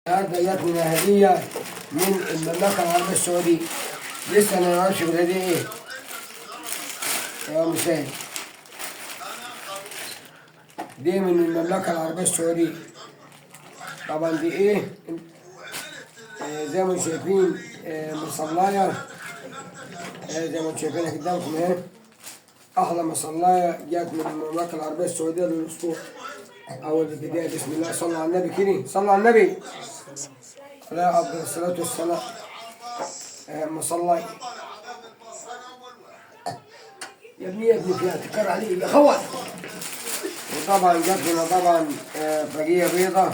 النهارده جاتنا هدية من المملكة العربية السعودية. لسه ما نعرفش الهدية ايه. يا مساء، دي من المملكة العربية السعودية. طبعا دي ايه؟ زي ما انتم شايفين، مصلاية، زي ما انتم شايفينها قدامكم اهي. احلى مصلاية جات من المملكة العربية السعودية للأسطورة. أول البداية بسم الله، صلوا على النبي كده، صلوا على النبي عليه أفضل الصلاة والسلام. مصلاية يا ابني، يا ابني فيها تكر عليه يا خوات. وطبعا جات لنا طبعا طاقية بيضة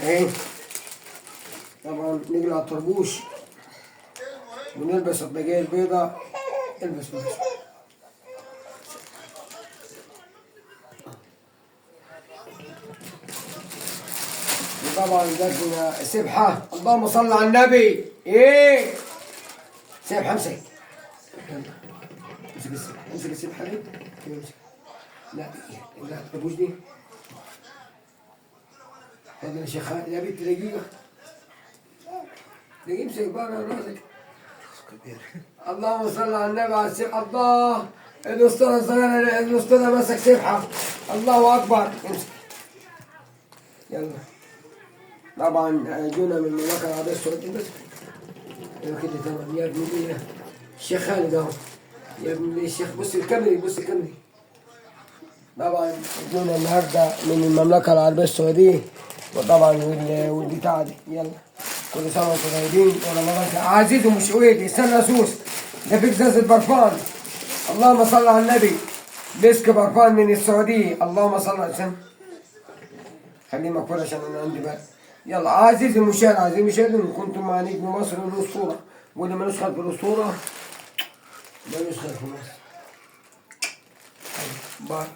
اهي. طبعا نقلع الطربوش ونلبس الطاقية البيضة. البس بس. وطبعا جات لنا سبحة، اللهم صل على النبي. ايه سبحة، امسك، يلا امسك السبحة، امسك السبحة دي، امسك. لا لا الطربوش دي. هذا يا شيخ يا بنت، دقيقة دقيقة، امسك بقى راسك. كبير. اللهم صل على النبي على السبحة. الله، الأسطورة الصغيرة، الأسطورة مسك سبحة، الله أكبر. امسك يلا. طبعا جونا من المملكة العربية السعودية. بس ايوه كده تمام يا ابن الايه. الشيخ خالد اهو يا ابن الشيخ، بص الكاميرا، بص الكاميرا. طبعا جونا النهارده من المملكة العربية السعودية، وطبعا والبتاعة دي. يلا كل سنة وانتم طيبين ورمضان كريم. عزيز ومش قويد، استنى يا سوس، ده في ازازة برفان. اللهم صل على النبي، مسك برفان من السعودية. اللهم صل على النبي. خليه مقفول عشان انا عندي بقى. يلا عزيزي المشاهد، عزيزي المشاهد، ان كنتم مع نجم مصر الاسطورة، واللي ملوش خلف الاسطورة ملوش خلف مصر. باي.